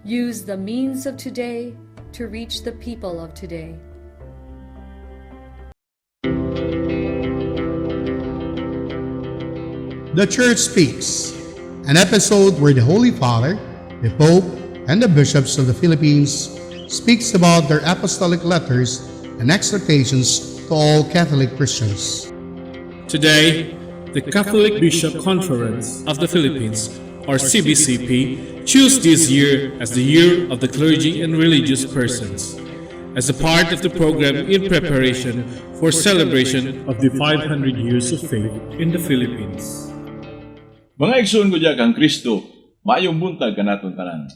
Use the means of today to reach the people of today. The Church Speaks, an episode where the Holy Father, the Pope, and the bishops of the Philippines speaks about their apostolic letters and exhortations to all Catholic Christians. Today, the Catholic Bishop Conference of the Philippines, or CBCP, choose this year as the Year of the Clergy and Religious Persons, as a part of the program in preparation for celebration of the 500 years of faith in the Philippines. Mga igsoon ko diha kang Kristo, maayong buntag kanaton tanan.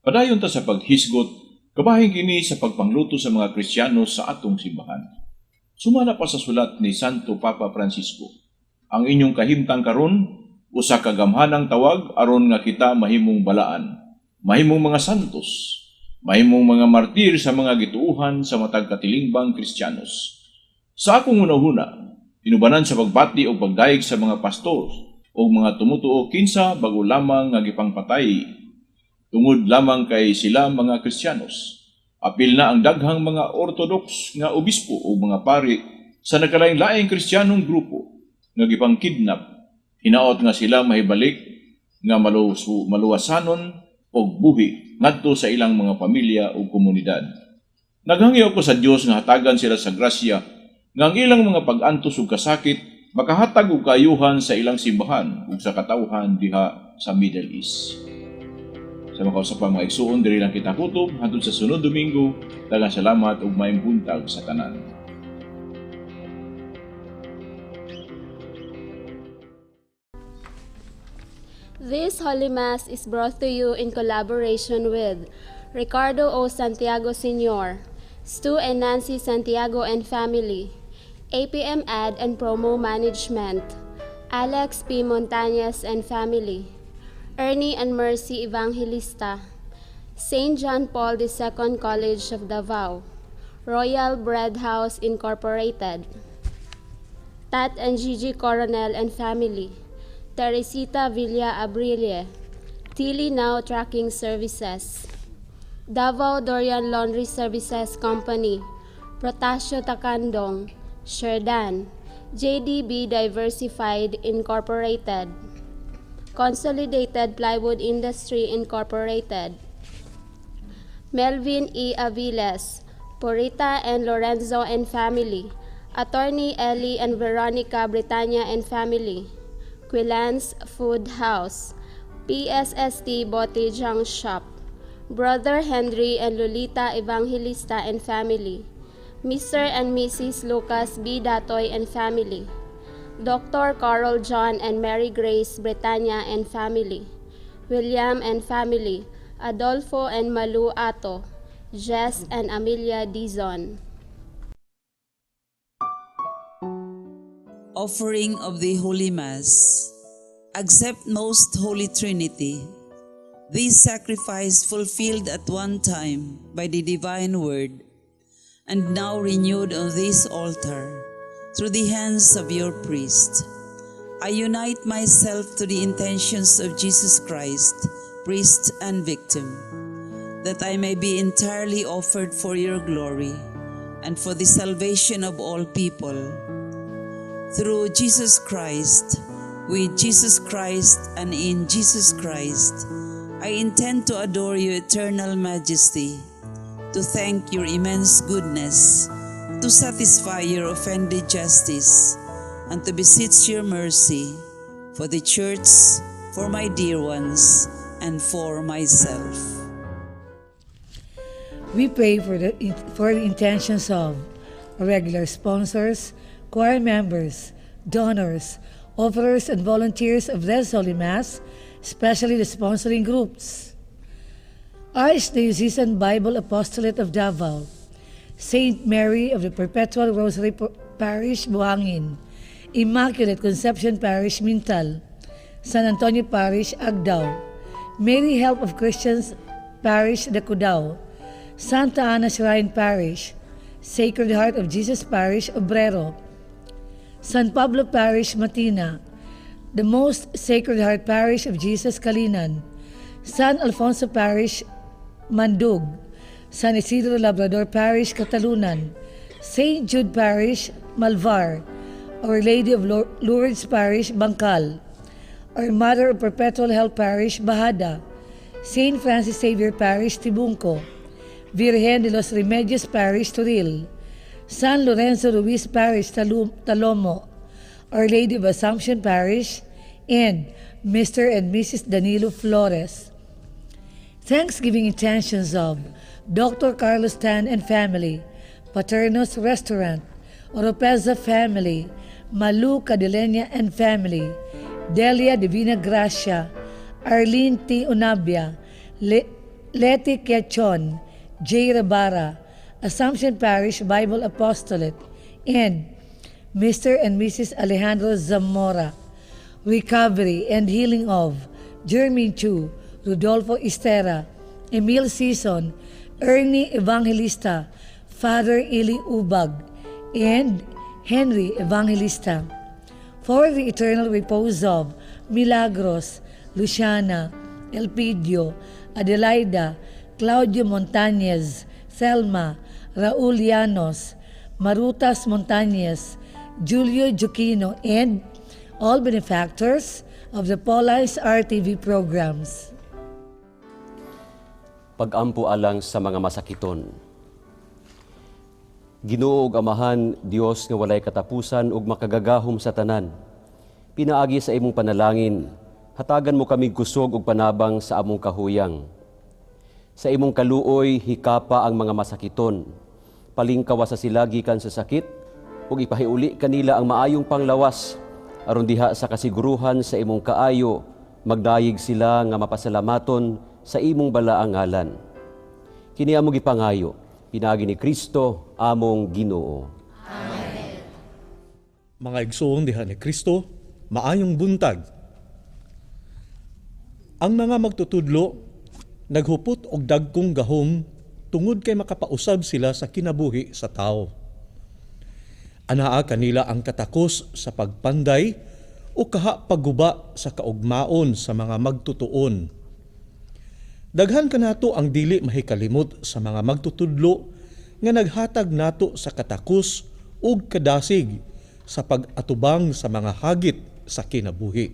Padayon ta sa paghisgot, kabahin kini sa pagpangluto sa mga Kristiyano sa atong simbahan. Sumala pa sa sulat ni Santo Papa Francisco, ang inyong kahimtang karon usa ka gamhanang tawag aron nga kita mahimong balaan, mahimong mga santos, mahimong mga martir sa mga gituohan sa matag katilingbang Kristiyanos. Sa akong hunahuna, inubanan sa pagbati o pagdayeg sa mga pastor o mga tumutuo kinsa bago lamang nga gipangpatay tungod lamang kay sila mga Kristiyanos. Apil na ang daghang mga Ortodox nga obispo o mga pari sa nagkalain-laing Kristiyanong grupo nga gipangkidnap. Hinaot nga sila mahibalik nga maluwasanon og buhi ngadto sa ilang mga pamilya o komunidad. Naghangyo ako sa Dios nga hatagan sila sa grasya nga ang ilang mga pag-antos ug kasakit makahatag og kaayuhan sa ilang simbahan ug sa katawhan diha sa Middle East. Sa makausa pa, mga igsuon, diri lang kita kutob hangtod sa sunod Domingo. Daghang salamat ug maayong buntag sa tanan. This Holy Mass is brought to you in collaboration with Ricardo O. Santiago Sr., Stu and Nancy Santiago and family, APM Ad and Promo Management, Alex P. Montañez and family, Ernie and Mercy Evangelista, St. John Paul II College of Davao, Royal Bread House Incorporated, Tat and Gigi Coronel and family, Teresita Villa Abrille, Tilly Now Tracking Services, Davao Dorian Laundry Services Company, Protasio Takandong, Sherdan, JDB Diversified Incorporated, Consolidated Plywood Industry Incorporated, Melvin E. Aviles, Purita and Lorenzo and family, Attorney Ellie and Veronica Britannia and family, Quilans Food House, PSST Bote Junk Shop, Brother Henry and Lolita Evangelista and family, Mr. and Mrs. Lucas B. Datoy and family, Dr. Carl John and Mary Grace Britannia and family, William and family, Adolfo and Malu Ato, Jess and Amelia Dizon. Offering of the Holy Mass. Accept, Most Holy Trinity, this sacrifice fulfilled at one time by the Divine Word, and now renewed on this altar through the hands of your priest. I unite myself to the intentions of Jesus Christ, priest and victim, that I may be entirely offered for your glory and for the salvation of all people. Through Jesus Christ, with Jesus Christ, and in Jesus Christ, I intend to adore your eternal majesty, to thank your immense goodness, to satisfy your offended justice, and to beseech your mercy for the Church, for my dear ones, and for myself. We pray for the intentions of regular sponsors, choir members, donors, offerers, and volunteers of this Holy Mass, especially the sponsoring groups. Archdiocesan Bible Apostolate of Davao, Saint Mary of the Perpetual Rosary Parish, Buhangin, Immaculate Conception Parish, Mintal, San Antonio Parish, Agdao, Mary Help of Christians Parish, Dacudao, Santa Ana Shrine Parish, Sacred Heart of Jesus Parish, Obrero, San Pablo Parish, Matina, the Most Sacred Heart Parish of Jesus, Calinan, San Alfonso Parish, Mandug, San Isidro Labrador Parish, Catalunan, St. Jude Parish, Malvar, Our Lady of Lourdes Parish, Bangkal, Our Mother of Perpetual Help Parish, Bahada, St. Francis Xavier Parish, Tibungco, Virgen de los Remedios Parish, Toril, San Lorenzo Ruiz Parish, Talomo, Our Lady of Assumption Parish, and Mr. and Mrs. Danilo Flores. Thanksgiving intentions of Dr. Carlos Tan and family, Paterno's Restaurant, Oropeza family, Malu Cadelenia and family, Delia Divina Gracia, Arlene T. Unabia, Leti Quechon, J. Rabara, Assumption Parish Bible Apostolate, and Mr. and Mrs. Alejandro Zamora. Recovery and healing of Jermaine Chu, Rodolfo Estera, Emil Sison, Ernie Evangelista, Father Eli Ubag, and Henry Evangelista. For the eternal repose of Milagros, Luciana, Elpidio, Adelaida, Claudio Montañez, Selma, Raul Llanos, Marutas Montañez, Julio Juquino, and all benefactors of the Paulines RTV programs. Pag-ampo alang sa mga masakiton. Ginoo ug Amahan, Dios nga walay katapusan ug makagagahom sa tanan. Pinaagi sa imong panalangin, hatagan mo kami kusog ug panabang sa among kahuyang. Sa imong kaluoy, hikapa ang mga masakiton. Palingkawa sa sila gikan sa sakit ug ipahiuli kanila ang maayong panglawas aron diha sa kasiguruhan sa imong kaayo magdayeg sila nga mapasalamaton sa imong balaang ngalan. Kini among gipangayo pinaagi ni Kristo among Ginoo. Amen. Mga igsoon diha ni Kristo, maayong buntag. Ang mga magtutudlo naghupot og dagkong gahom tungod kay makapausab sila sa kinabuhi sa tao. Anaa kanila ang katakos sa pagpanday o kaha pagguba sa kaugmaon sa mga magtutuon. Daghan kanato ang dili mahikalimot sa mga magtutudlo nga naghatag nato sa katakos ug kadasig sa pag-atubang sa mga hagit sa kinabuhi.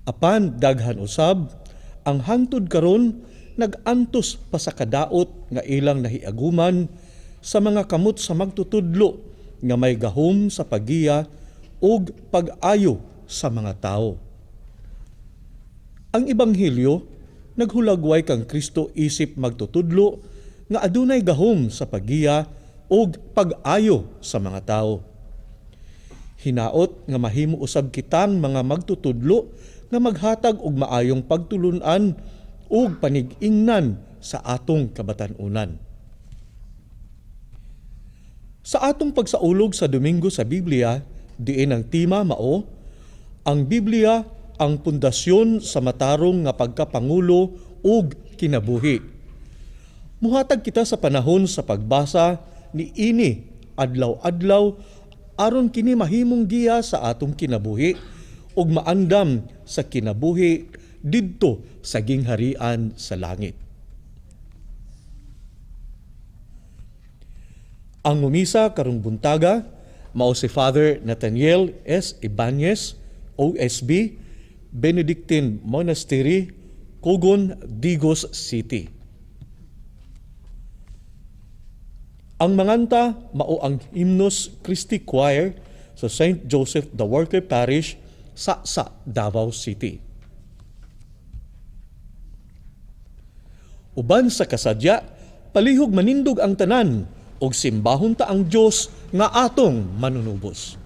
Apan daghan usab ang hangtod karon nag-antos pa sa kadaot nga ilang nahiaguman sa mga kamot sa magtutudlo nga may gahom sa paggiya ug pag-ayo sa mga tao. Ang Ebanghelyo naghulagway kang Kristo isip magtutudlo nga adunay gahom sa paggiya ug pag-ayo sa mga tao. Hinaot nga mahimo usab kitang mga magtutudlo nga maghatag og maayong pagtulun-an ug panig-ingnan sa atong kabatan-unan. Sa atong pagsaulog sa Domingo sa Biblia, diin ang tema mao, ang Biblia ang pundasyon sa matarong nga pagkapangulo ug kinabuhi. Muhatag kita sa panahon sa pagbasa ni ini adlaw-adlaw aron kini mahimong giya sa atong kinabuhi ug maandam sa kinabuhi didto sa gingharian sa langit. Ang mumisa karong buntaga mao si Father Nathaniel S. Ibanez, OSB, Benedictine Monastery, Cogon, Digos City. Ang manganta mao ang Hymnus Christi Choir sa St. Joseph the Worker Parish, Sa-Sa, Davao City. Uban sa kasadya, palihog manindog ang tanan og simbahon ta ang Dios nga atong manunubos.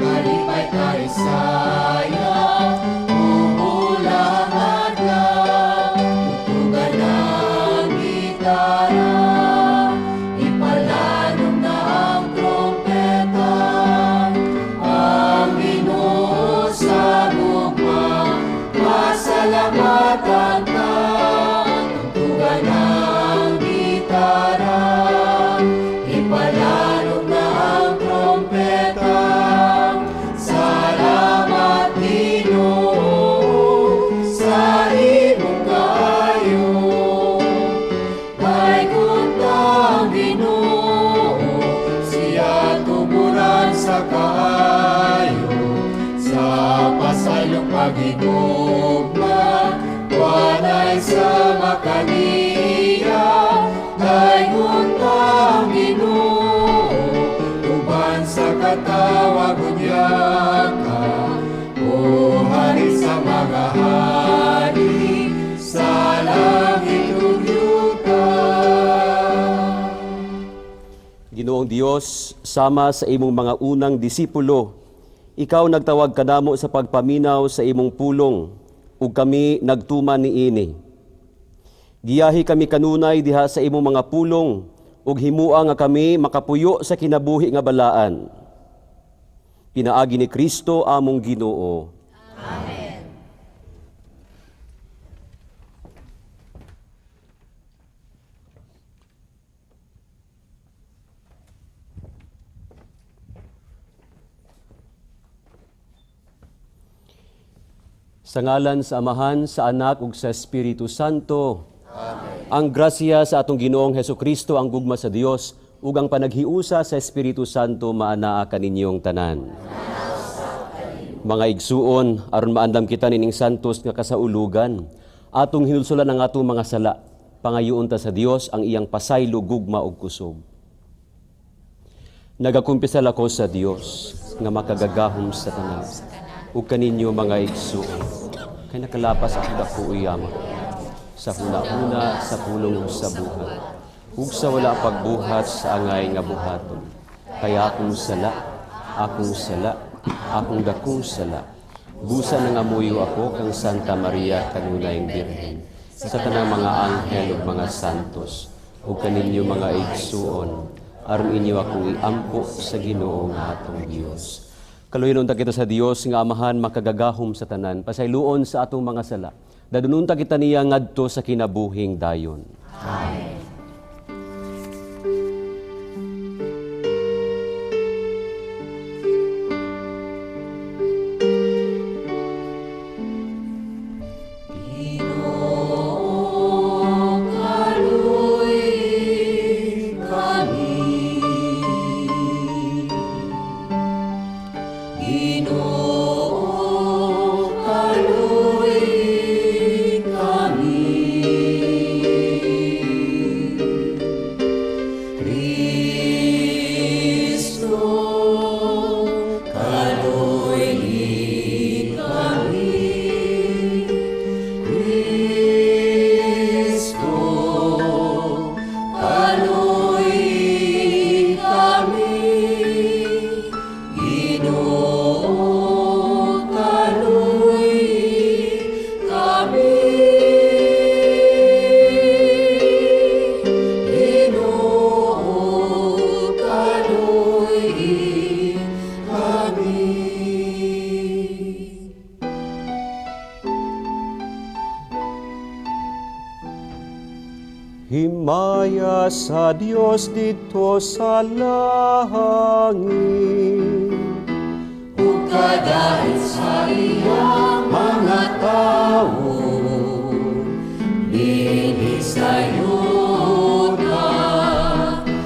Kalipay kay saya, ubulang adlaw. kaayo sa pasaylong paghigugma, walay sa makaniya, daygon ang Ginoo, uban sa katawag unya ka, o hari sa mga hari, sa langit ug yuta. Ginoong Dios, sama sa imong mga unang disipulo, ikaw nagtawag kanamo sa pagpaminaw sa imong pulong, ug kami nagtuman niini. Giyahi kami kanunay diha sa imong mga pulong, ug himua nga kami makapuyo sa kinabuhi nga balaan. Pinaagi ni Kristo among Ginoo. Amen. Sa ngalan sa Amahan, sa Anak ug sa Espiritu Santo. Amen. Ang grasya sa atong Ginoong Hesukristo, ang gugma sa Dios ug ang panaghiusa sa Espiritu Santo maanaa kaninyong tanan. Mga igsuon, aron maandam kita nining santos nga kasaulugan, atong hinulsulan ang atong mga sala, pangayoon ta sa Dios ang iyang pasaylo, gugma ug kusog. Nagakumpisal ako sa Dios nga makagagahom sa tanan ug kaninyo mga igsuon, kay nakalapas ako dako uyama sa huna-huna, sa pulong ug sa buhat, ug sa wala pagbuhat sa angay nga buhaton. Kaya akong sala, akong sala, akong dakong sala. Busa nangamuyo ako kang Santa Maria kanunayng Birhen, sa tanang mga anghel ug mga santos, ug kaninyo mga igsuon, aron inyo akong iampo sa Ginoo nga atong Dios. Kaluoyan unta kita sa Dios nga Amahan makagagahom sa tanan, pasayloon sa atong mga sala. Dadununta kita niya ngadto sa kinabuhing dayon. Amen. Ginoo, kaluoy kami. Ginoo, kaluoy kami. Kristo, kaluoy kami. Kristo, kaluoy kami. Ginoo, kaluoy kami. Ginoo, kaluoy kami. Himaya sa Dios didto sa langit, ug kadait sa iyang mga tawo dinhi sa yuta.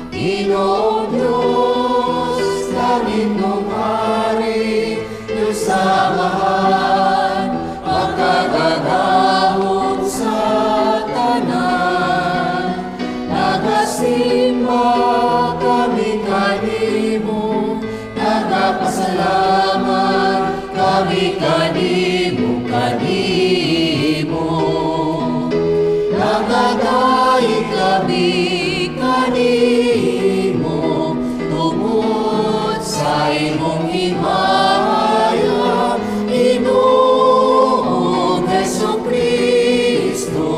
Ginoong Diyos, langitnong Hari, Diyos Amahan, makagagahom sa tanan. Nagasimba kami kanimo, nagapasalamat kami kanimo, kanimo. Nagadayeg kami kanimo, tungod sa imong himaya, Ginoong Hesukristo,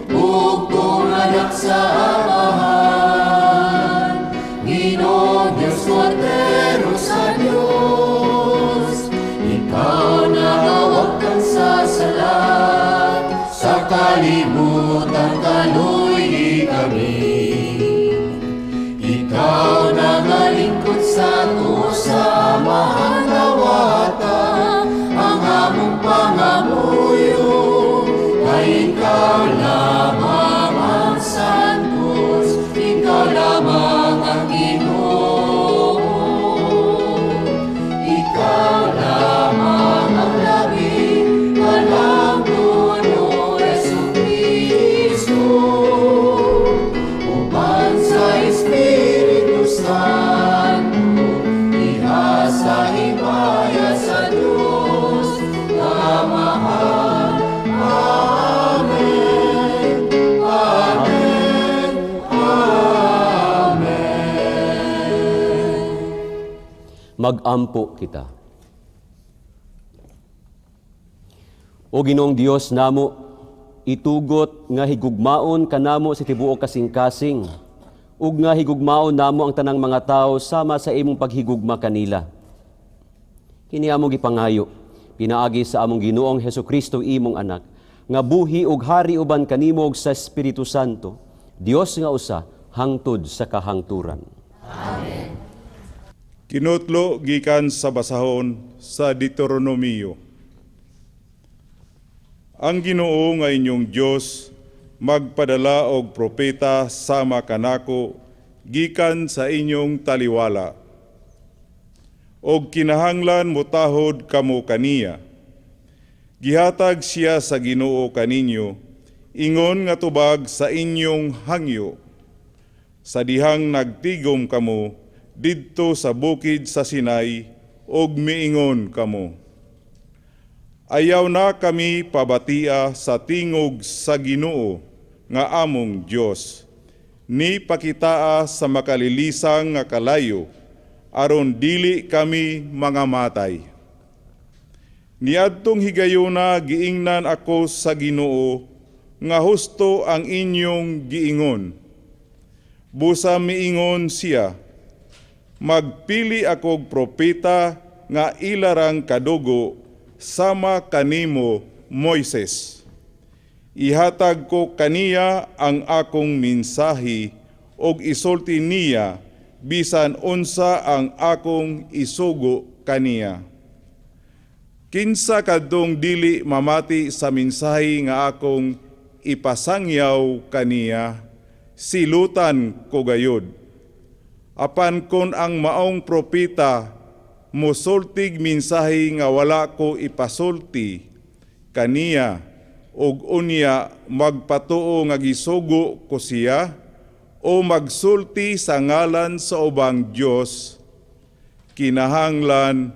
bugtong anak sa Amahan. Ginoong Diyos, Kordero sa Diyos, ikaw nahawak sa salat, sa kalibutan kaluy kami. Ikaw nangalingkod sa ato sa Amahan. Magampo kita. O Ginoong Dios namo, itugot nga higugmaon kanamo sa tibuok kasing-kasing, ug nga higugmaon namo ang tanang mga tawo sama sa imong paghigugma kanila. Kini among gipangayo, pinaagi sa among Ginoong Hesukristo imong anak, nga buhi ug hari uban kanimo ug sa Espiritu Santo, Dios nga usa hangtod sa kahangturan. Amen. Kinutlo gikan sa basahon sa Deuteronomio. Ang Ginoo nga inyong Dios magpadala og propeta sama kanako gikan sa inyong taliwala. Og kinahanglan motahod kamo kaniya. Gihatag siya sa Ginoo kaninyo, ingon nga tubag sa inyong hangyo. Sa dihang nagtigom kamo didto sa bukid sa Sinai, og miingon kamo. Ayaw na kami pabatia sa tingog sa Ginoo nga among Dios, ni pakitaa sa makalilisang nga kalayo, aron dili kami mga matay. Niadtong higayuna giingnan ako sa Ginoo nga husto ang inyong giingon. Busa miingon siya, magpili akog propeta nga ilarang kadugo sama kanimo Moises. Ihatag ko kaniya ang akong mensahe og isulti niya bisan unsa ang akong isugo kaniya. Kinsa kadtong dili mamati sa mensahe nga akong ipasangyaw kaniya, silutan ko gayud. Apan kon ang maong propeta mosultig mensahe nga wala ko ipasulti kaniya, og unya magpatuo nga gisugo ko siya o magsulti sa ngalan sa ubang Dios, kinahanglan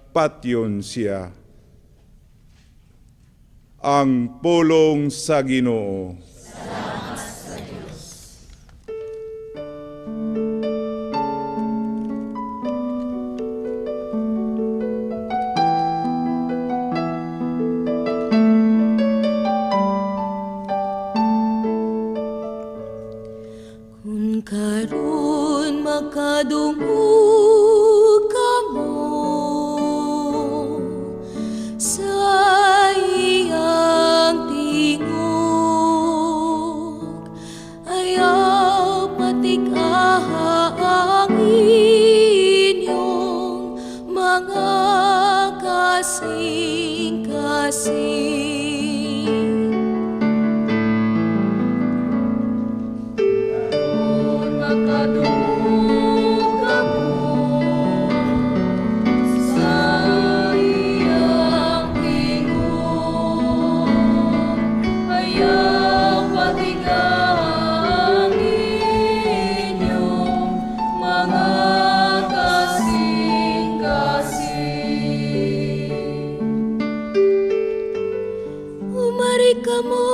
patyon siya. Ang pulong sa Ginoo. Salamat sa Diyos. Kun karon makadungog kamo sa iyang tingog, ayaw patikaha ang inyong mga kasing-kasing. Karon makadungog kamo sa iyang tingog, ayaw patikaha ang inyong mga kasing-kasing. Umari kamo,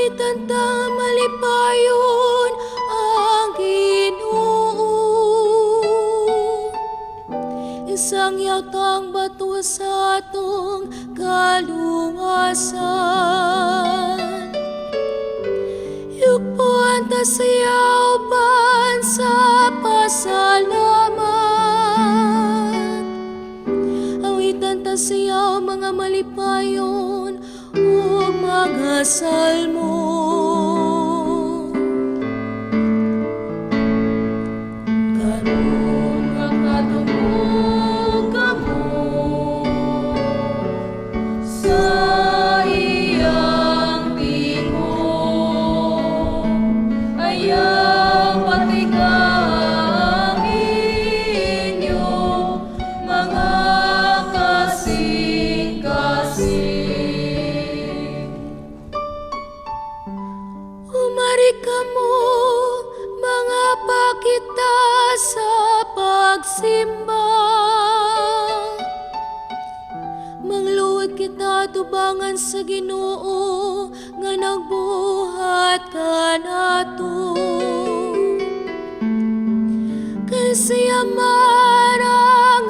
itanta malipayon ang Ginoo. Isang yatang bato sa atong kalungasan. Yugpuan ta siya uban sa pasalamat. Awitan ta siya mga malipayon ug mga salmo. Karon makadungog kamo sa iyang tingog, ayaw patikaha ang inyong mga kasing-kasing. Umari kamo mga pakita sa pagsimba. Mangluwad kita tubangan sa Ginoo nga nagbuhat kanato. Kay siya man ang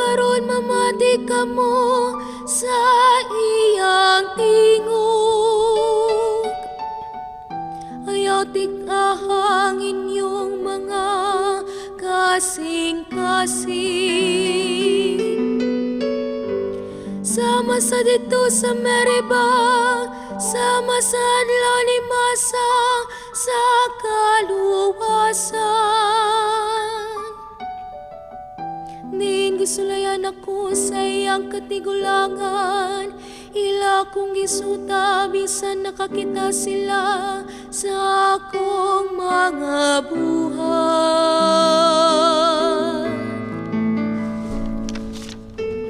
Karon mamati kamo sa iyang tingog. Ayaw tig-ahang inyong mga kasing-kasing. Sama sa didto sa Meriba, sama sa adlaw ni Masa, sa kaluwasan. Diin gisulayan ako sa iyang katigulangan, ila kong gisuta bisan nakakita sila sa akong mga buhat.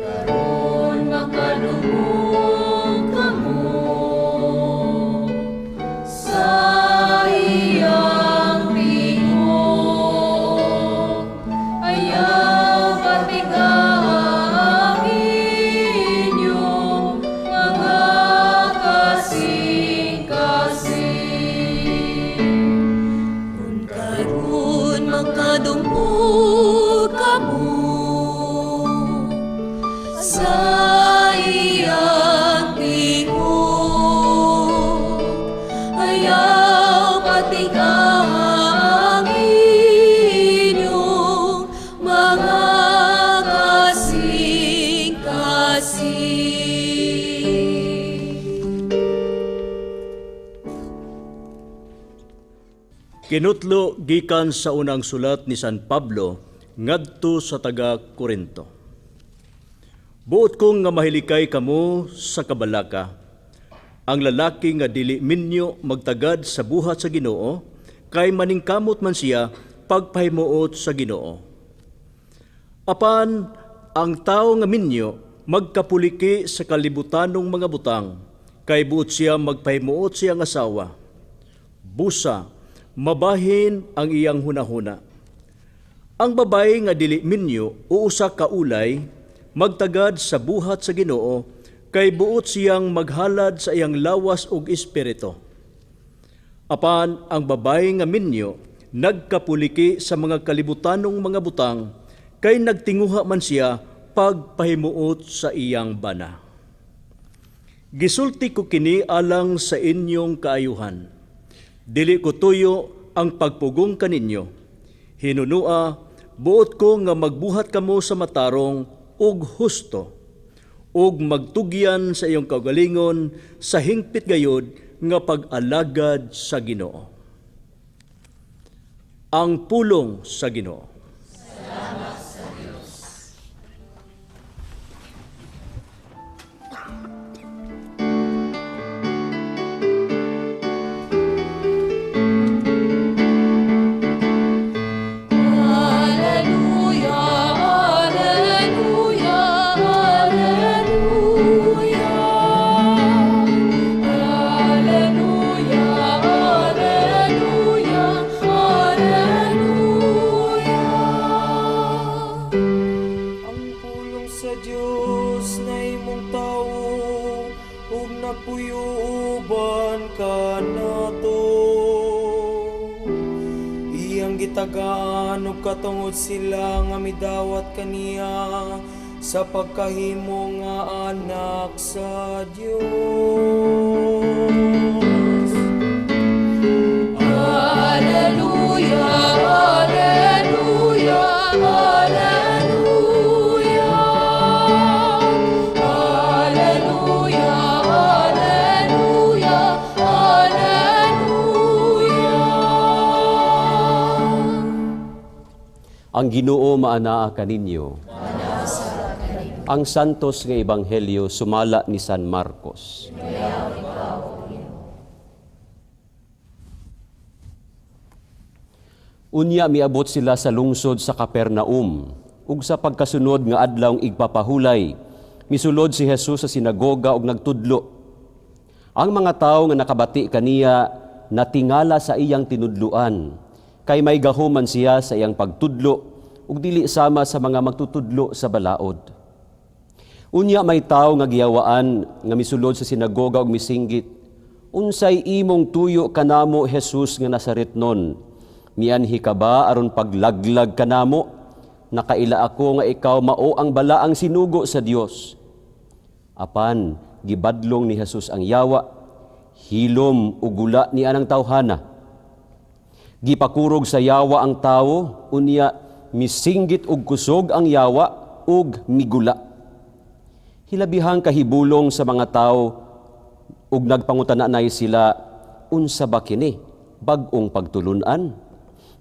Karon makadungog kamo sa iyang tingog. Ayaw patig-aha ang inyong mga kasing-kasing. Kung karon makadungog kamo sa iyang tingog, ayaw patig-aha ang inyong mga kasing-kasing. Kinutlo gikan sa unang sulat ni San Pablo ngadto sa taga Korinto. Buot kong nga mahilikay kamo sa kabalaka. Ang lalaki nga dili minyo magtagad sa buhat sa Ginoo, kay maningkamot man siya pagpahimuot sa Ginoo. Apan ang tawo nga minyo magkapuliki sa kalibutanong mga butang, kay buot siya magpahimuot siyang asawa. Busa, mabahin ang iyang hunahuna. Ang babae nga dili minyo o usa ka ulay, magtagad sa buhat sa Ginoo, kay buot siyang maghalad sa iyang lawas ug espiritu. Apan ang babae nga minyo nagkapuliki sa mga kalibutanong mga butang, kay nagtinguha man siya pagpahimuot sa iyang bana. Gisulti ko kini alang sa inyong kaayuhan. Dili ko tuyo ang pagpugong kaninyo. Hinunua, buot ko nga magbuhat kamo sa matarong ug husto, ug magtugyan sa iyong kaugalingon sa hingpit gayod nga pag-alagad sa Ginoo. Ang pulong sa Ginoo. Salamat sa Dios. Alleluia, alleluia, alleluia. Alleluia, alleluia, alleluia. Ang pulong sa Dios nahimong tawo ug nagpuyo uban kanato. Iyang gitagaan og katungod sila nga midawat kaniya sa pagkahimo nga anak sa Dios. Alleluia, alleluia, alleluia. Alleluia, alleluia, alleluia. Ang Ginoo maanaa kaninyo. Ang Santos nga Ebanghelyo sumala ni San Marcos. Unya miabot sila sa lungsod sa Capernaum, ug sa pagkasunod nga adlawng igpapahulay, misulod si Jesus sa sinagoga ug nagtudlo. Ang mga tawo nga nakabati kaniya natingala sa iyang tinudluan, kay may gahuman siya sa iyang pagtudlo ug dili sama sa mga magtutudlo sa balaod. Unya may tawo nga giyawaan nga misulod sa sinagoga ug misinggit, "Unsay imong tuyo kanamo, Jesus nga Nazaretnon? Mianhi ka ba aron paglaglag kanamo? Nakaila ako nga ikaw mao ang balaang sinugo sa Dios." Apan gibadlong ni Jesus ang yawa, hilom ug gula ni anang tawhana. Gipakurog sa yawa ang tawo, unya misinggit og kusog ang yawa ug migula. Hilabihang kahibulong sa mga tawo ug nagpangutananay sila, "Unsa ba kini? Bag-ong pagtulun-an?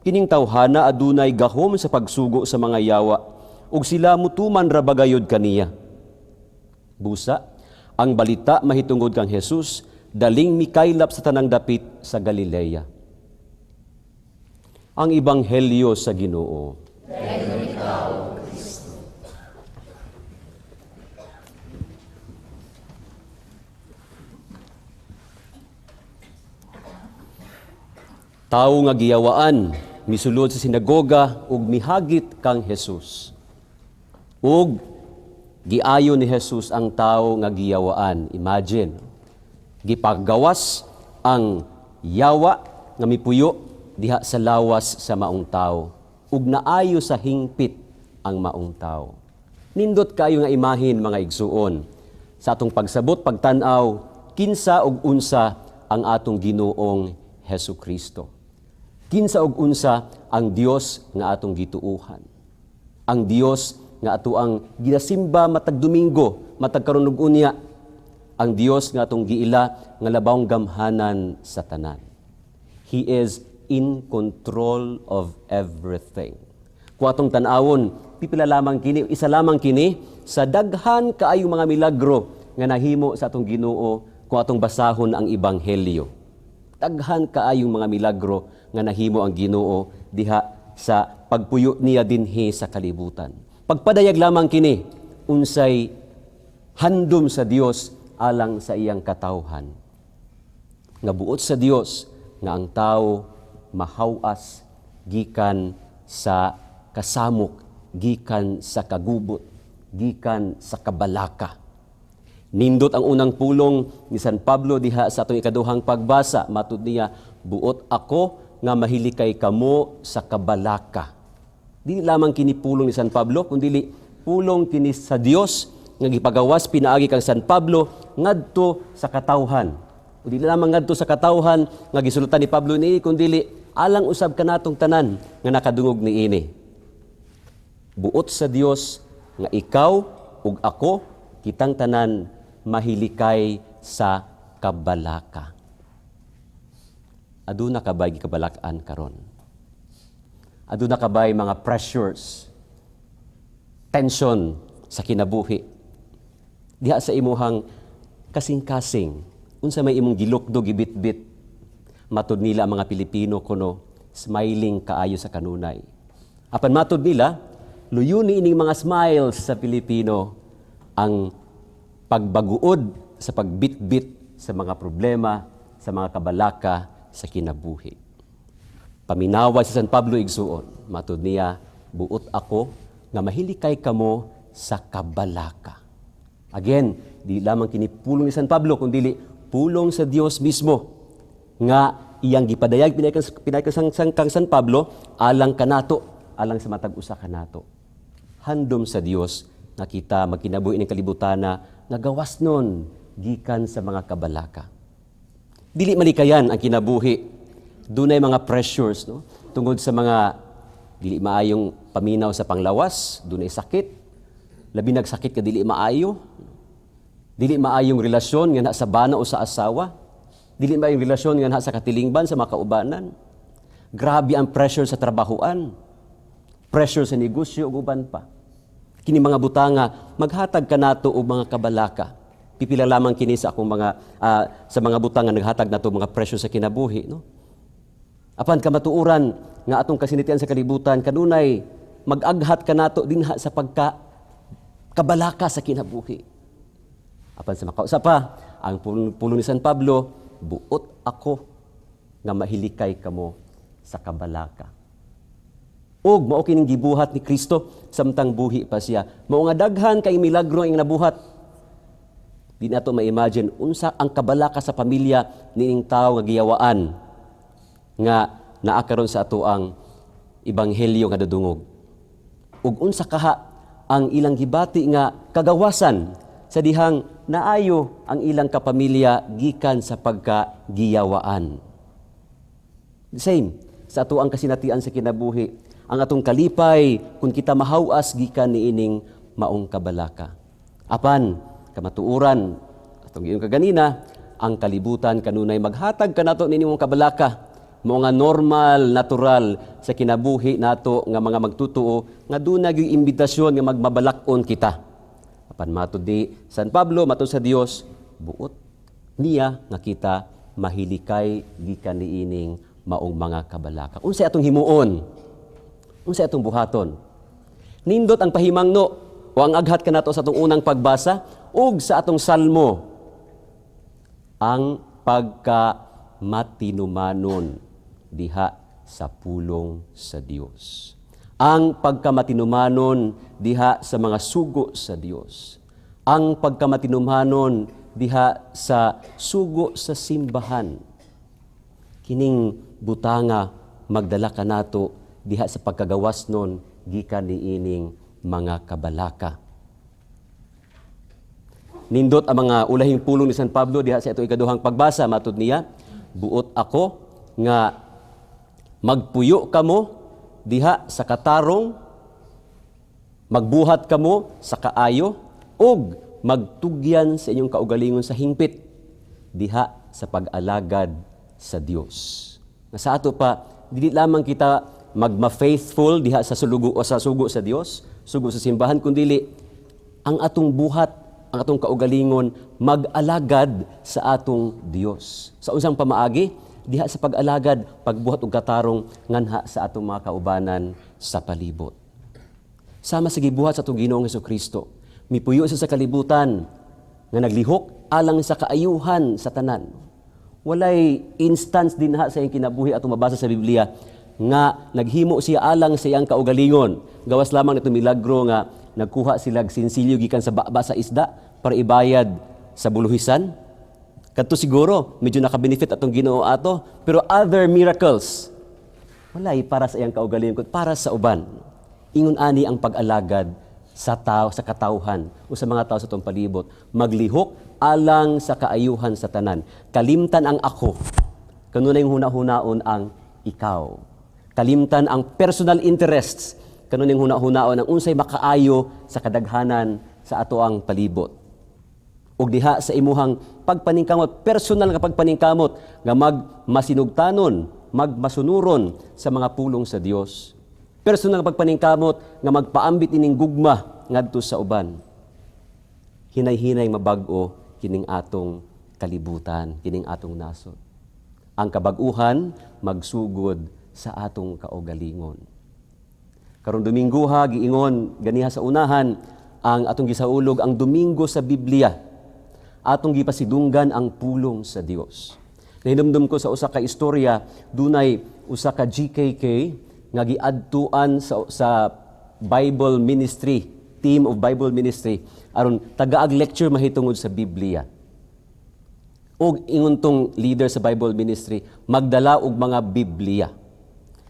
Kining tawhana adunay gahom sa pagsugo sa mga yawa ug sila mutuman ra bagayod kaniya." Busa, ang balita mahitungod kang Jesus daling mikaylap sa tanang dapit sa Galilea. Ang Ebanghelyo sa Ginoo. Dayon ikaw, Kristo. Tawo nga giyawaan misulod sa sinagoga ug mihagit kang Jesus. Ug giayo ni Jesus ang tawo nga giyawaan. Imagine, gipagawas ang yawa nga mipuyo diha sa lawas sa maong tawo ug naayo sa hingpit ang maong tawo. Nindot kayo nga imahin, mga igsuon, sa atong pagsabot, pagtan-aw kinsa ug unsa ang atong Ginoong Hesus Kristo. Kinsa ug unsa ang Dios nga atong gituohan. Ang Dios nga ato ang ginasimba matag Domingo, matag karon ug unya. Ang Dios nga atong giila nga labawng gamhanan sa tanan. He is in control of everything. Kung atong tan-awon, pipila lamang kini, isa lamang kini sa daghan kaayong mga milagro nga nahimo sa atong Ginoo kung atong basahon ang Ebanghelyo. Daghan kaayong mga milagro nga nahimo ang Ginoo diha sa pagpuyo niya dinhi sa kalibutan. Pagpadayag lamang kini unsay handom sa Dios alang sa iyang katawhan. Nga buot sa Dios nga ang tawo mahawas gikan sa kasamok, gikan sa kagubot, gikan sa kabalaka. Nindot ang unang pulong ni San Pablo diha sa atong ikaduhang pagbasa. Matud niya, buot ako nga mahilikay kamo sa kabalaka. Dili lamang kini pulong ni San Pablo, kundi pulong kini sa Dios nga gipagawas pinaagi kang San Pablo ngadto sa katawhan. O dili lamang ngadto sa katawhan nga gisulatan ni Pablo niini, kundi alang usab kanatong tanan nga nakadungog niini. Buot sa Dios nga ikaw ug ako kitang tanan mahilikay sa kabalaka. Aduna kabay gikabalak-an karon? Aduna kabay mga pressures, tension sa kinabuhi? Diha sa imuhang kasing-kasing, unsa may imong gilukdo, gibitbit. Matud nila ang mga Pilipino kuno smiling kaayo sa kanunay. Apan matud nila, luyuni ining mga smiles sa Pilipino ang pagbaguod sa pagbitbit sa mga problema, sa mga kabalaka sa kinabuhi. Paminawa si San Pablo igsuon, matud niya, buot ako nga mahilikay kamo sa kabalaka. Again, di lamang kini pulong ni San Pablo, kundi pulong sa Dios mismo nga iyang gipadayag pinay kang San Pablo alang kanato, alang sa matag usa kanato. Handom sa Dios nga kita magkinabuhi ning kalibutana nga gawas nun gikan sa mga kabalaka. Dili malikayan ang kinabuhi. Dunay mga pressures, no? Tungod sa mga dili maayong paminaw sa panglawas, dunay sakit, labi nagsakit ka dili maayo, dili maayong relasyon nga na sa bana o sa asawa, dili maayong relasyon nga na sa katilingban, sa mga kaubanan. Grabe ang pressure sa trabahoan, pressure sa negosyo ug uban pa. Kini mga butanga maghatag kanato og mga kabalaka. Pipila lamang kini sa akong mga sa mga butanga naghatag nato mga pressure sa kinabuhi, no? Apan kamatuoran nga atong kasinatian sa kalibutan kanunay mag-aghat kanato dinha sa pagka kabalaka sa kinabuhi. Apan sa makausa pa, ang pulong ni San Pablo, buot ako nga mahilikay kamo sa kabalaka. Ug mao kining gibuhat ni Kristo samtang buhi pa siya. Mao nga daghan kay milagro ang nabuhat. Di nato ma-imagine unsa ang kabalaka sa pamilya nining tawo nga giyawaan nga naa karon sa ato ang ebanghelyo nga dudungog. Ug unsa kaha ang ilang gibati nga kagawasan sa dihang naayo ang ilang kapamilya gikan sa pagkagiyawaan. Same sa ato ang kasinatian sa kinabuhi, ang atong kalipay kung kita mahawas gikan niining maong kabalaka. Apan kamatuoran atong giingon kaganina, ang kalibutan kanunay maghatag kanato niining maong kabalaka, mao nga normal, natural sa kinabuhi nato nga mga magtutuo nga duna gyud imbitasyon nga magmabalak-on kita. Apan matud ni San Pablo, matud sa Dios, buot niya nga kita mahilikay gikan niining maong mga kabalaka. Unsay atong himuon? Unsay atong buhaton? Nindot ang pahimangno o ang aghat kanato sa atong unang pagbasa ug sa atong salmo, ang pagkamatinumanon diha sa pulong sa Dios. Ang pagkamatinumanon diha sa mga sugo sa Dios. Ang pagkamatinumanon diha sa sugo sa simbahan. Kining butanga magdala kanato diha sa pagkagawas nun gikan niining mga kabalaka. Nindot ang mga ulahing pulong ni San Pablo diha sa ito ikaduhang pagbasa, matud niya, buot ako nga magpuyo kamo diha sa katarong, magbuhat kamo sa kaayo, ug magtugyan sa inyong kaugalingon sa hingpit diha sa pag-alagad sa Dios. Nga sa ato pa, dili lamang kita magma-faithful diha sa sulugo o sa sugo sa Dios, sugo sa simbahan, kundili ang atong buhat, ang atong kaugalingon mag-alagad sa atong Dios. Sa unsang pamaagi? Diha sa pag-alagad, pagbuhat og katarong nganha sa atong mga kaubanan sa palibot. Sama sa gibuhat sa atong Ginoong Hesukristo, mipuyo siya sa kalibutan nga naglihok alang sa kaayuhan sa tanan. Walay instance dinha sa iyang kinabuhi atong mabasa sa Biblia nga naghimo siya alang sa iyang kaugalingon. Gawas lamang nito milagro nga nagkuha sila og sinsilyo gikan sa baba sa isda para ibayad sa buluhisan. Kadto siguro medyo nakabenefit atong Ginoo ato, pero other miracles walay para sa iyang kaugalingon kundi para sa uban. Ingon ani ang pag-alagad sa tao, sa katawhan o sa mga tao sa atong palibot, maglihok alang sa kaayuhan sa tanan. Kalimtan ang ako, kanunay huna-hunaon ang ikaw. Kalimtan ang personal interests, kanunay huna-hunaon ang unsay makaayo sa kadaghanan sa ato ang palibot. Ug diha sa imuhang pagpaningkamot, personal nga pagpaningkamot nga magmasinugtanon, magmasunuron sa mga pulong sa Dios. Personal nga pagpaningkamot nga magpaambit ining gugma ngadto sa uban. Hinay-hinay mabag-o kining atong kalibutan, kining atong nasod. Ang kabag-uhan magsugod sa atong kaugalingon. Karong Domingo ha, giingon ganiha sa unahan ang atong gisaulog ang Domingo sa Biblia. Atong gipasidunggan ang pulong sa Dios. Nahinumdum ko sa usa ka istorya, dunay usa ka GKK nga giadtuan sa Bible Ministry, team of Bible Ministry, aron tagaag lecture mahitungod sa Biblia. Og ingon tong leader sa Bible Ministry, magdala og mga Biblia.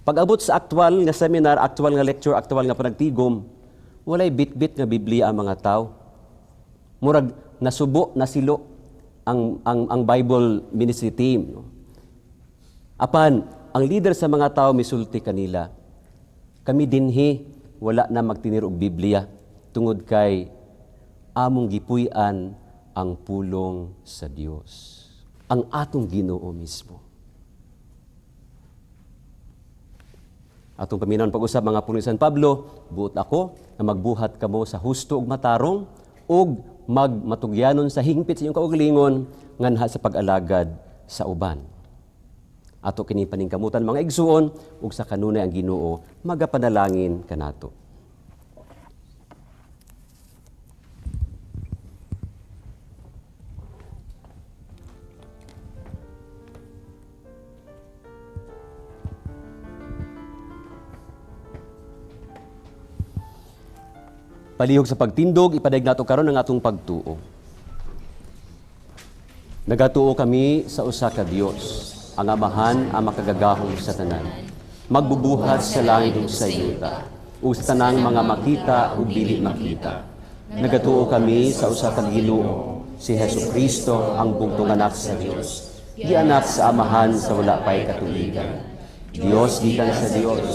Pag-abot sa aktual nga seminar, aktual nga lecture, aktual nga panagtigom, walay bit-bit nga Biblia ang mga tao. Murag nasubo, nasilo ang Bible Ministry team. No? Apan, ang leader sa mga tao misulti kanila, kami dinhi wala na magtinir og Biblia tungod kay among gipuy-an ang pulong sa Dios, ang atong Ginoo mismo. Atong paminaon pag-usab mga puno ni San Pablo, buot ako na magbuhat kamo sa husto ug matarong ug magmatugyanon sa hingpit sa inyong kaugalingon nganha sa pag-alagad sa uban. Ato kini paningkamutan mga igsuon ug sa kanunay ang Ginoo magapanalangin kanato. Palihog sa pagtindog, ipadayag nato karon ang atong pagtuo. Nagatuo kami sa usa ka Dios, ang Amahan ang makagagahom sa tanan, magbubuhat sa langit ug sa yuta. ug sa tanang mga makita ug dili makita. Nagatuo kami sa usa ka Ginoo, si Hesukristo, ang bugtong anak sa Dios. Gianak sa Amahan sa wala pay katubigan. Dios gikan sa Dios,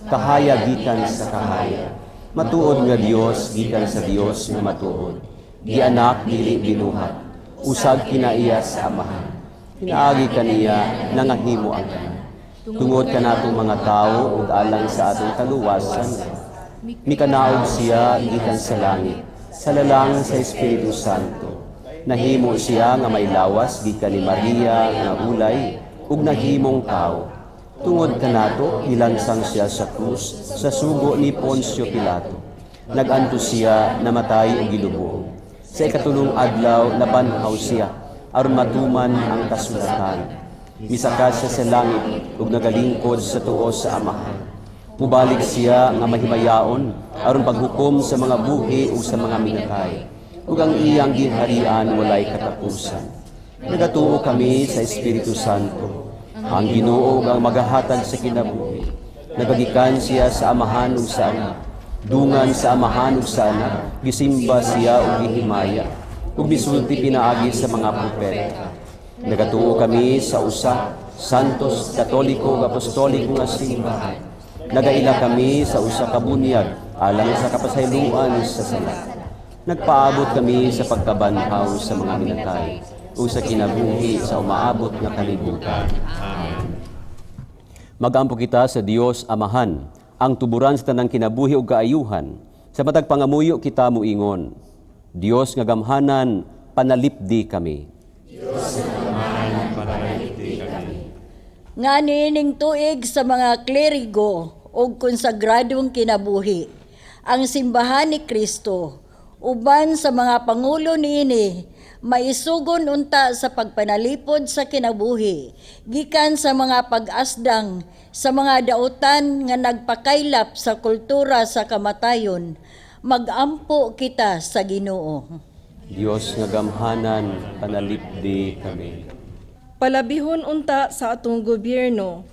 kahaya gikan sa kahaya. Matuod nga Dios gikan sa Dios nga matuod. Gianak dili binuhat, usag kinaiya sa Amahan. Pinaagi kaniya nangahimo ang tanan. Tungod kanatong mga tawo ug alang sa atong kaluwasan, mikanaog siya gikan sa langit, sa lalang sa Espiritu Santo. Nahimo siya nga may lawas gikan ni Maria nga ulay ug nahimong tawo. Tungod kanato gilansang siya sa krus sa sugo ni Poncio Pilato. Nag-antos siya, namatay ug gilubong. Sa ikatulong adlaw nabanhaw siya aron matuman ang kasulatan. Misaka siya sa langit ug nagalingkod sa tuo sa Amahan. Mubalik siya nga mahimayaon aron paghukom sa mga buhi ug sa mga minatay. Ug ang iyang gingharian walay katapusan. Nagatuo kami sa Espiritu Santo, ang Ginoo ug ang magahatag sa kinabuhi. Nagagikan siya sa Amahan ug sa Anak. Dungan sa Amahan ug sa Anak, gisimba siya ug gihimaya, ug misulti pinaagi sa mga propeta. Nagatuo kami sa usa, Santos, Katoliko ug Apostoliko nga simbahan. Nagaila kami sa usa ka bunyag alang sa kapasayloan sa sala. Nagpaabot kami sa pagkabanhaw sa mga minatay ug sa kinabuhi sa umaabot nga kalibutan. Amen. Magampo kita sa Dios Amahan, ang tuburan sa tanang kinabuhi ug kaayuhan. Sa matag pangamuyo kita moingon, Dios nga gamhanan, panalipdi kami. Dios nga gamhanan, panalipdi kami. Nga niining tuig sa mga klerigo ug konsagradong kinabuhi, ang simbahan ni Kristo, uban sa mga pangulo niini, maisugon unta sa pagpanalipod sa kinabuhi, gikan sa mga pag-asdang sa mga dautan nga nagpakaylap sa kultura sa kamatayon, magampo kita sa Ginoo. Dios nga gamhanan, panalipdi kami. Palabihon unta sa atong gobyerno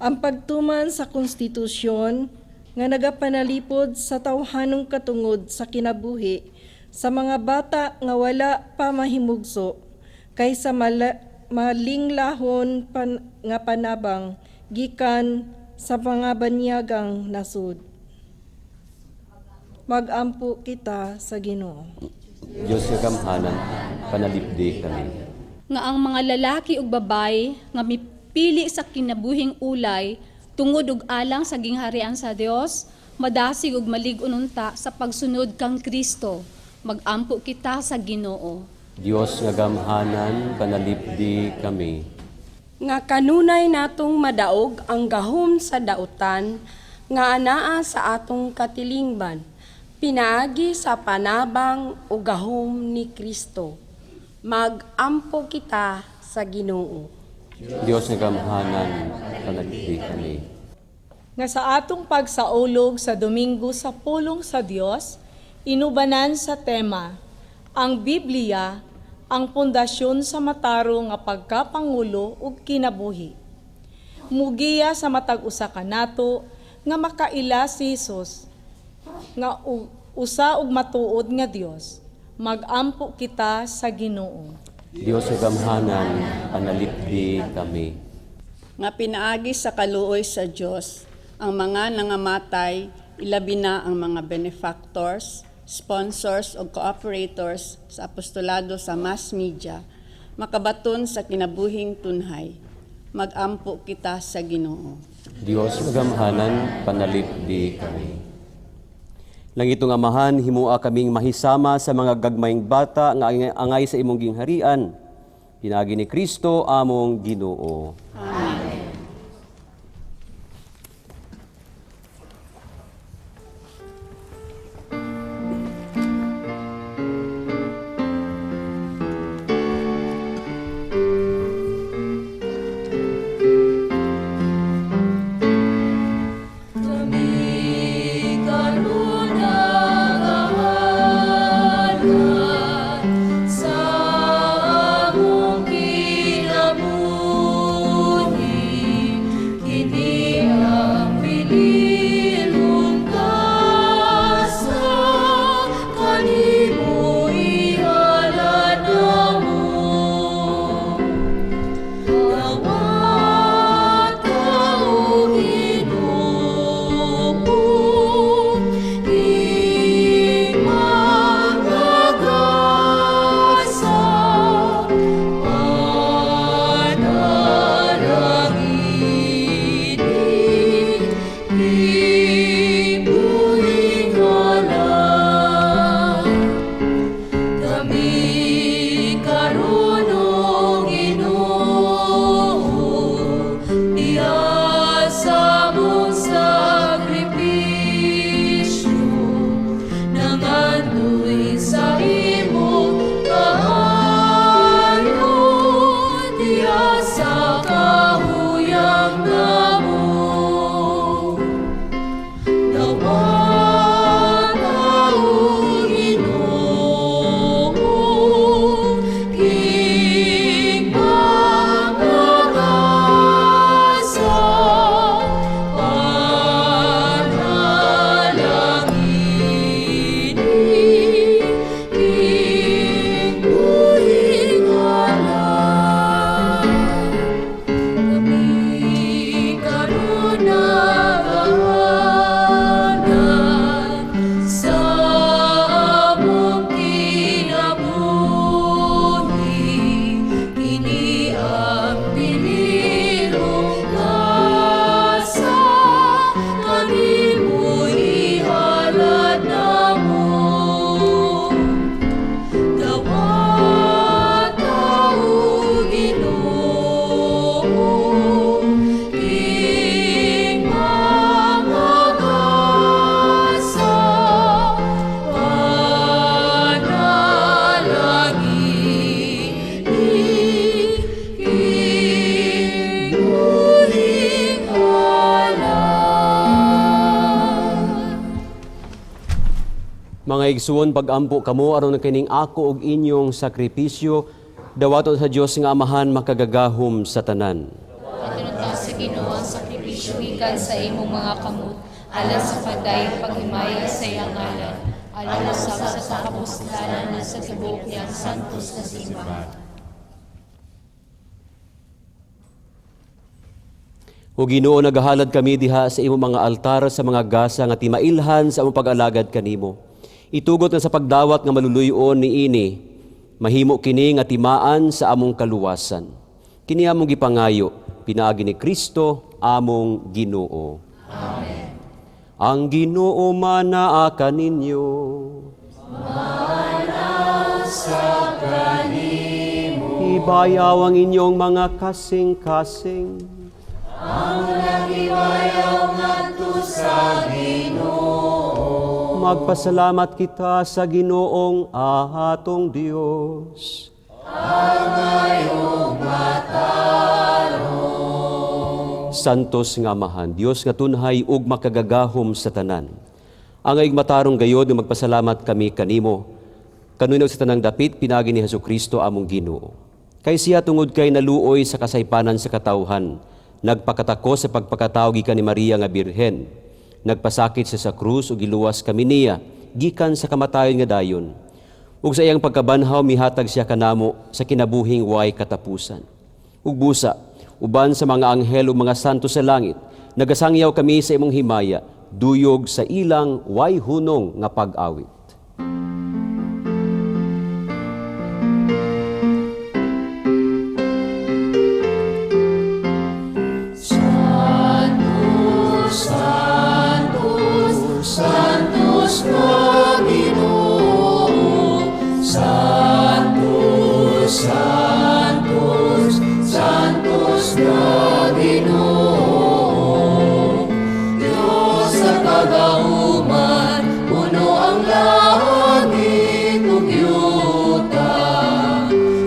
ang pagtuman sa konstitusyon nga nagapanalipod sa tawhanong katungod sa kinabuhi sa mga bata nga wala pa mahimugso kaysa malinglahon nga panabang gikan sa mga banyagang nasud. Magampo kita sa Ginoo. Dios nga gamhanan, panalipdi kami. Nga ang mga lalaki ug babaye nga mipili sa kinabuhing ulay tungod ug alang sa gingharian sa Dios, madasig ug malig-on unta sa pagsunod kang Kristo. Magampo kita sa Ginoo. Dios nga gamhanan, panalipdi kami. Nga kanunay natong madaog ang gahom sa dautan nga anaa sa atong katilingban, pinaagi sa panabang o gahom ni Kristo. Magampo kita sa Ginoo. Dios nga gamhanan, panalipdi kami. Nga sa atong pagsaulog sa Domingo sa pulong sa Dios, inubanan sa tema, ang Biblia, ang pundasyon sa matarong nga pagkapangulo ug kinabuhi. Mugiya sa matag usa kanato nga makaila si Hesus nga usa ug matuod nga Dios. Magampo kita sa Ginoo. Dios nga gamhanan, panalipdi kami. Nga pinaagi sa kaluoy sa Dios ang mga nangamatay, ilabi na ang mga benefactors, sponsors o cooperators sa apostolado sa mass media, makabaton sa kinabuhing tunhay. Magampo kita sa Ginoo. Dios nga gamhanan, panalipdi kami. Langitong Amahan, himua kaming mahisama sa mga gagmayng bata nga angay sa imong gingharian. Pinaagi ni Kristo among Ginoo. Amen. Kami karon nagahalad sa among kinabuhi. Mga igsuon, pag-ampo kamo aron kining ako ug inyong sakripisyo dawaton sa Dios nga Amahan makagagahom sa tanan. Patinunta sa Ginoo ang sakripisyo gikan sa imong mga kamot, alang sa pagdayong paghimaya sa iyang ngalan, alang usab sa kapuslanan sa tibuok niyang santos na simbahan. O Ginoo, nagahalad kami diha sa imong mga altar sa mga gasa nga timailhan sa among pag-alagad kanimo. Itugot na sa pagdawat nga maluluyon niini, mahimo kini nga timaan sa among kaluwasan. Kini among gipangayo, pinaagi ni Kristo among Ginoo. Amen. Ang Ginoo manaa kaninyo. Mana sa kanimo. Ibayaw ang inyong mga kasing-kasing. Ang nagibayaw ngadto sa Ginoo. Magpasalamat kita sa Ginoong atong Dios. Angay ug matarong. Santos nga Amahan, Dios nga tunhay ug makagagahom sa tanan. Angay matarong gayod nga magpasalamat kami kanimo. Kanunay sa tanang dapit pinaagi ni Hesukristo among Ginoo. Kay siya tungod kay naluoy sa kasaypanan sa katawhan, nagpakatako sa pagpakatawo gikan ni Maria nga Birhen. Nagpasakit siya sa krus ug giluwas kami niya gikan sa kamatayon nga dayon. Ug sa iyang pagkabanhaw mihatag siya kanamo sa kinabuhing way katapusan. Ug busa, uban sa mga anghel ug mga santo sa langit, nagasangyaw kami sa imong himaya, duyog sa ilang way hunong nga pag-awit. Santos na Ginoo, Santos, Santos, Santos na Ginoo. Diyos sa kagauman, puno ang langit ug yuta.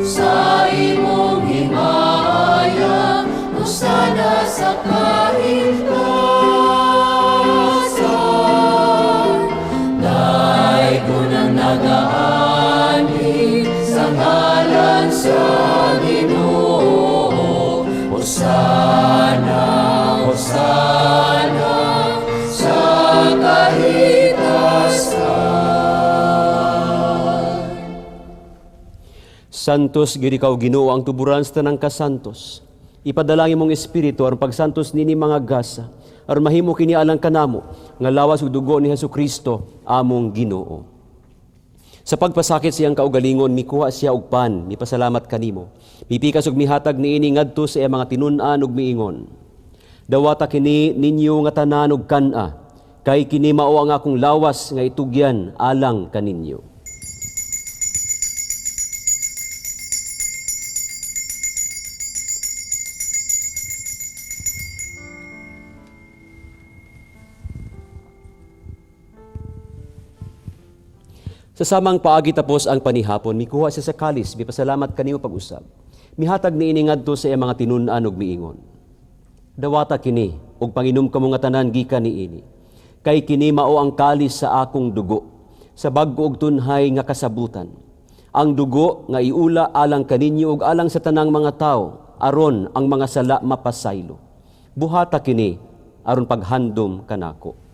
Sa imong himaya, hosana sa kahimtasan. Daygon ang nagaanhi sa ngalan sa Ginoo. Hosana, hosana sa kahimtasan. Santos gyud ikaw Ginoo ang tuburan sa tanang kasantos. Ipadalangin mong espiritu aron pagsantos nini mga gasa, aron mahimo kini alang kanamo nga lawas ug dugo ni Hesukristo among Ginoo. Sa pagpasakit siyang kaugalingon, mikuha siya og pan, mipasalamat kanimo. Mipikas ug mihatag niini ngadto sa iyang mga tinun-an ug miingon. Dawata kini ninyo nga tanan ug kan-a, kay kini mao ang akong lawas nga itugyan alang kaninyo. Sa samang paagi tapos ang panihapon, mikuha siya sa kalis, mipasalamat kanimo pag-usab. Mihatag niini ngadto sa iyang mga tinun-an ug miingon. Dawata kini ug panginom kamo nga tanan gikan niini. Kay kini mao ang kalis sa akong dugo, sa bag-o ug tunhay nga kasabutan. Ang dugo nga iula alang kaninyo ug alang sa tanang mga tawo, aron ang mga sala mapasaylo. Buhata kini aron paghandom kanako.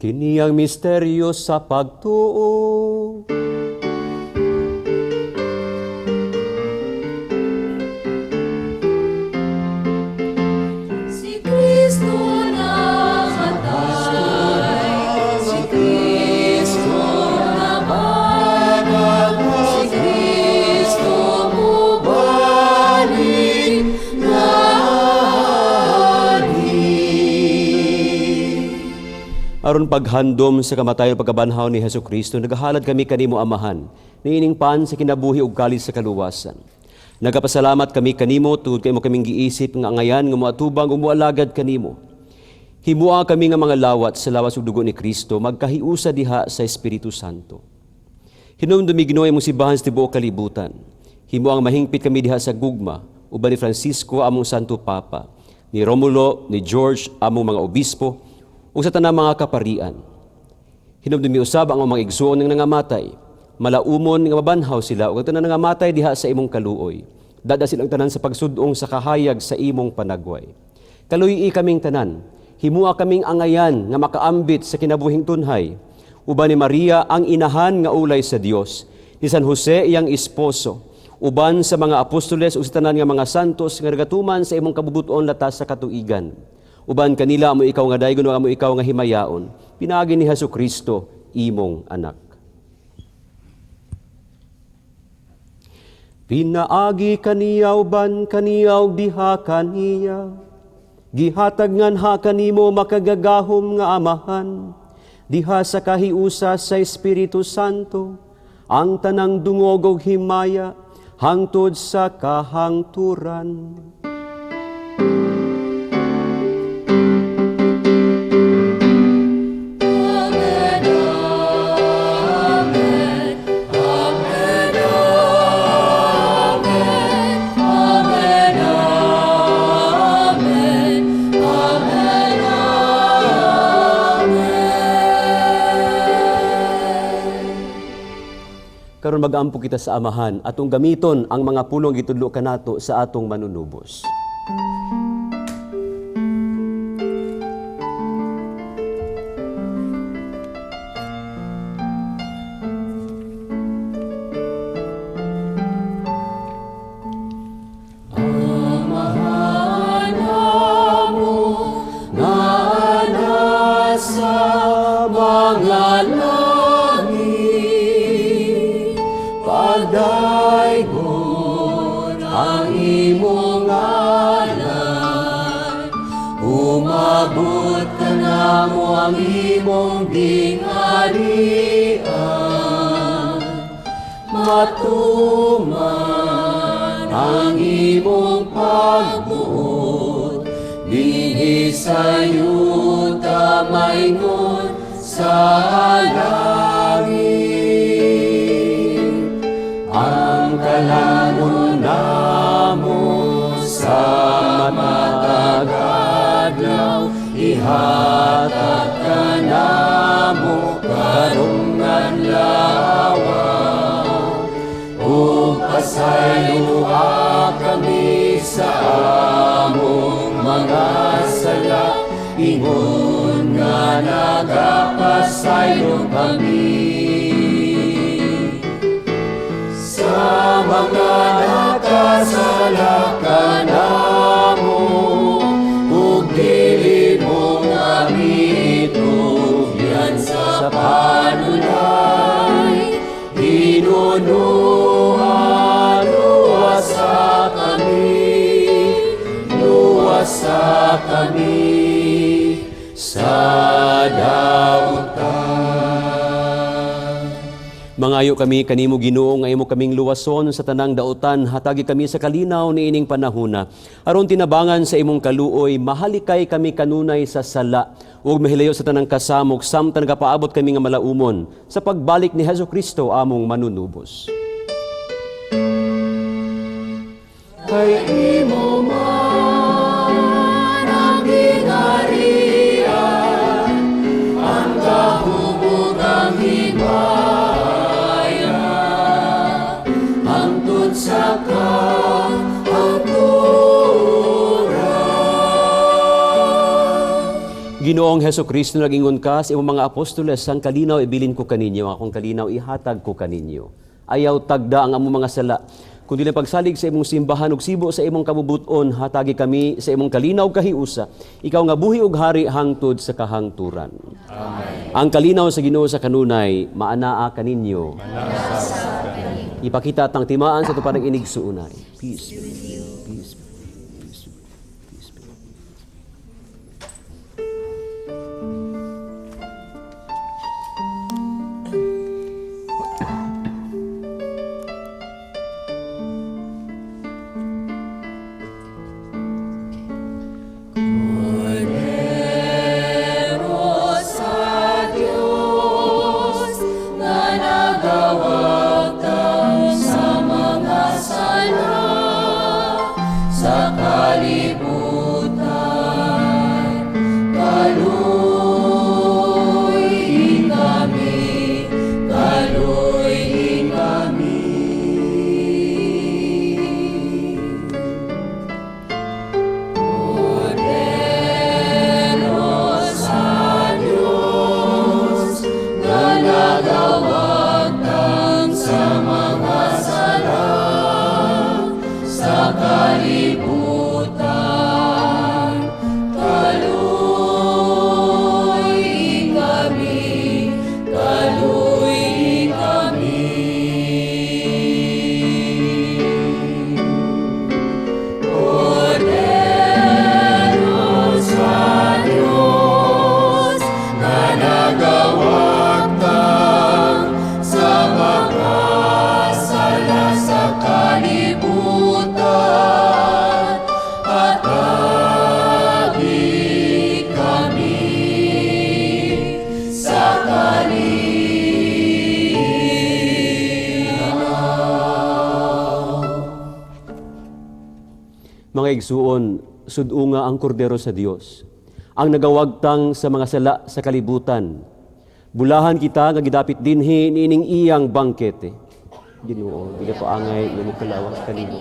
Kini ang misteryo sa pagtuo. Si Kristo namatay, si Kristo nabanal, si Kristo mubalik na Aron paghandom sa kamatayon pagkabanhaw ni Hesukristo, nagahalad kami kanimo Amahan, niining pan sa kinabuhi ug kalis sa kaluwasan. Nagapasalamat kami kanimo tungod kay imo kaming giisip nga angayan nga moatubang ug moalagad kanimo. Himua kami nga mga lawat sa lawas ug dugo ni Kristo, magkahiusa diha sa Espiritu Santo. Hinumdumi Ginoo imong simbahan sa tibuok kalibutan. Himo ang mahingpit kami diha sa gugma uban ni Francisco among Santo Papa, ni Romulo, ni George among mga obispo ug sa tanang mga kaparian. Hinumdumi usab ang mga igsuon nga nangamatay. Malaumon nga mabanhaw sila ug ang tanan nangamatay diha sa imong kaluoy. Dada silang tanan sa pagsudong sa kahayag sa imong panagway. Kaluy-i kaming tanan, himua kaming angayan nga makaambit sa kinabuhing tunhay. Uban ni Maria ang inahan nga ulay sa Dios, ni San Jose iyang esposo, uban sa mga apostoles ug sa tanan nga mga santos nga nagatuman sa imong kabubuton latas sa katuigan. Uban kanila amo ikaw nga daygon ug amo ikaw nga himayaon, pinaagi ni Hesus Kristo imong anak. Pinaagi kaniya uban kaniya ug diha kaniya, gihatag nganha kanimo makagagahom nga Amahan, diha sa kahiusa sa Espiritu Santo, ang tanang dungog ug himaya hangtod sa kahangturan. Amen, amen, amen, amen, amen, amen, amen, amen. Karon mag-ampo kita sa Amahan atong gamiton ang mga pulong gitudlo kanato sa atong manunubos. Amahan namo nga nasa mga langit, pagdaygon ang imong ngalan, umabot kanamo ang imong gingharian, matuman ang imong pagbuot dinhi sa yuta maingon sa langit. Ang kalangon namo sa matag adlaw ihatag kanamo karong adlaw, ug pasayloa kami sa among mga sala, ingon nga nagapasaylo kami sa mga nakasala kanamo, ug dili mo kami itugyan sa panulay, hinunuan luwasa kami, luwasa kami sa dautan. Mangayo kami kanimo Ginoo nga imo kaming luwason sa tanang dautan, hatagi kami sa kalinaw niining panahona. Aron tinabangan sa imong kaluoy, mahalikay kami kanunay sa sala ug mahilayo sa tanang kasamok samtang nagapaabot kami nga malaumon sa pagbalik ni Hesus Kristo among manunubos. Kay imo man ang gingharian, ang gahom ug ang himaya, hangtod sa kahangturan. Ginoong Hesus Kristo, nag-ingon ka sa imong mga apostoles, ang kalinaw ibilin ko kaninyo, akong kalinaw ihatag ko kaninyo. Ayaw tagda ang among mga sala, kundi lang pagsalig sa imong simbahan ug sibo sa imong kabubuton, hatagi kami sa imong kalinaw kahiusa. Ikaw nga buhi ug hari hangtod sa kahangturan. Amen. Ang kalinaw sa Ginoo sa kanunay maanaa kaninyo. Ipakita atang timaan sa tuparang inigsuunay. Peace be with you. Peace be with you. Peace be with you. Peace be with you. Kordero sa Dios nga nagawa Mga igsuon, sud-unga ang kordero sa Dios, ang nagawagtang sa mga sala sa kalibutan. Bulahan kita nga gidapit dinhi niining iyang bangkete. Ginoo, di ko angay nga mokalawas kanimo,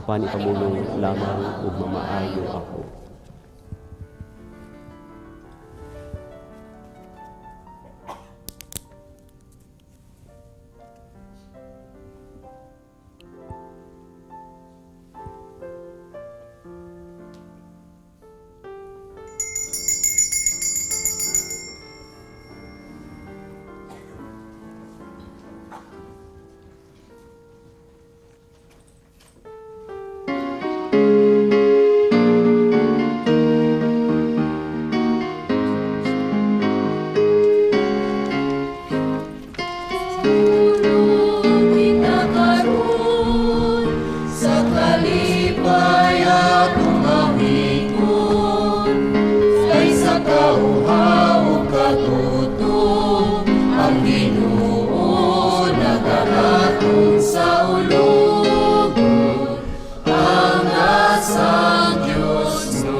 apan ipamulong lamang ug mamaayo ako. Kita karon sa kalipay atong awiton, kay sa kauhaw ug katutom ang Ginoo nagahatod sa ulogon ang asang Dios no.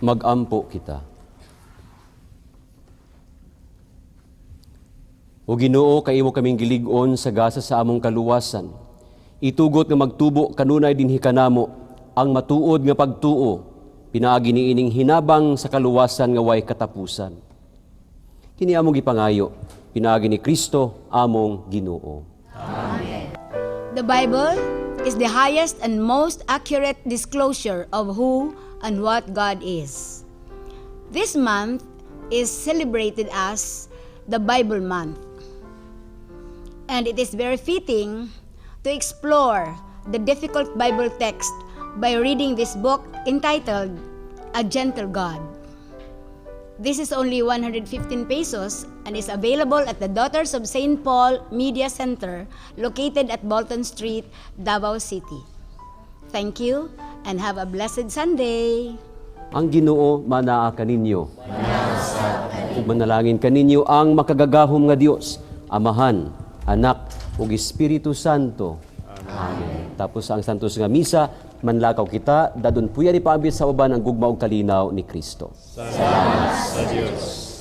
Magampo kita. O Ginoo, kay imo kaming gilig-on sa gasa sa among kaluwasan. Itugot nga magtubo kanunay dinhi kanamo ang matuod nga pagtuo, pinaagi niining hinabang sa kaluwasan nga way katapusan. Kini among gipangayo, pinaagi ni Kristo among Ginoo. Amen. The Bible is the highest and most accurate disclosure of who and what God is. This month is celebrated as the Bible Month. And it is very fitting to explore the difficult Bible text by reading this book entitled A Gentle God. This is only 115 pesos and is available at the Daughters of St. Paul Media Center located at Bolton Street, Davao City. Thank you and have a blessed Sunday. Ang Ginoo manaa kaninyo. Ug manalangin kaninyo ang makagagahom nga Dios, Amahan, Anak ug Espiritu Santo. Amen. Tapos ang santos nga misa, manlakaw kita, dadon puya ni paambit sa uban ang gugma ug kalinaw ni Kristo. Salamat sa Dios.